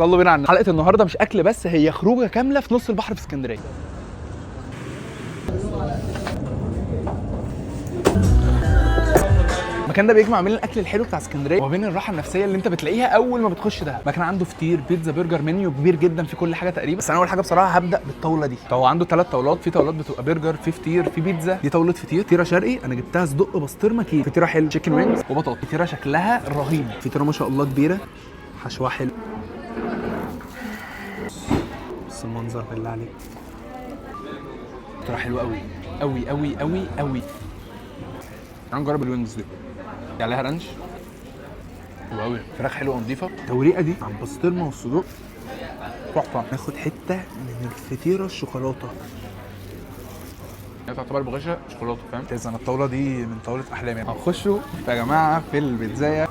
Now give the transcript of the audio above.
يلا بينا عن حلقة النهارده. مش اكل بس، هي خروجه كاملة في نص البحر في اسكندرية. المكان ده بيجمع بين الاكل الحلو بتاع اسكندرية وبين الراحة النفسية اللي انت بتلاقيها اول ما بتخش. ده مكان عنده فطير، بيتزا، برجر، منيو كبير جدا في كل حاجة تقريبا. بس انا اول حاجة بصراحة هبدا بالطاوله دي. هو عنده 3 طاولات، في طاولات بتبقى برجر، في فطير، في بيتزا. دي طاولة فطير، فطيره شرقي انا جبتها صدق بسطرمه كيري، فطيره حلو chicken wings وبطاطا. فطيره شكلها رهيب، فطيره ما شاء الله كبيرة، حشوها حلو. بس المنظر بالله عليك، فطيره حلوة قوي قوي قوي قوي قوي. تعالوا نجرب ال wings دي، عليها ranch حلوة قوي، فراخ حلوة ونضيفه. التوريقه دي مع البسطرمه والصدوق تحفة. ناخد حتة من الفطيره الشوكولاتة، هي تعتبر بغشه شوكولاتة، فاهم؟ انا الطاولة دي من طاولة احلامي. هنخشوا يا جماعة في البيتزايه.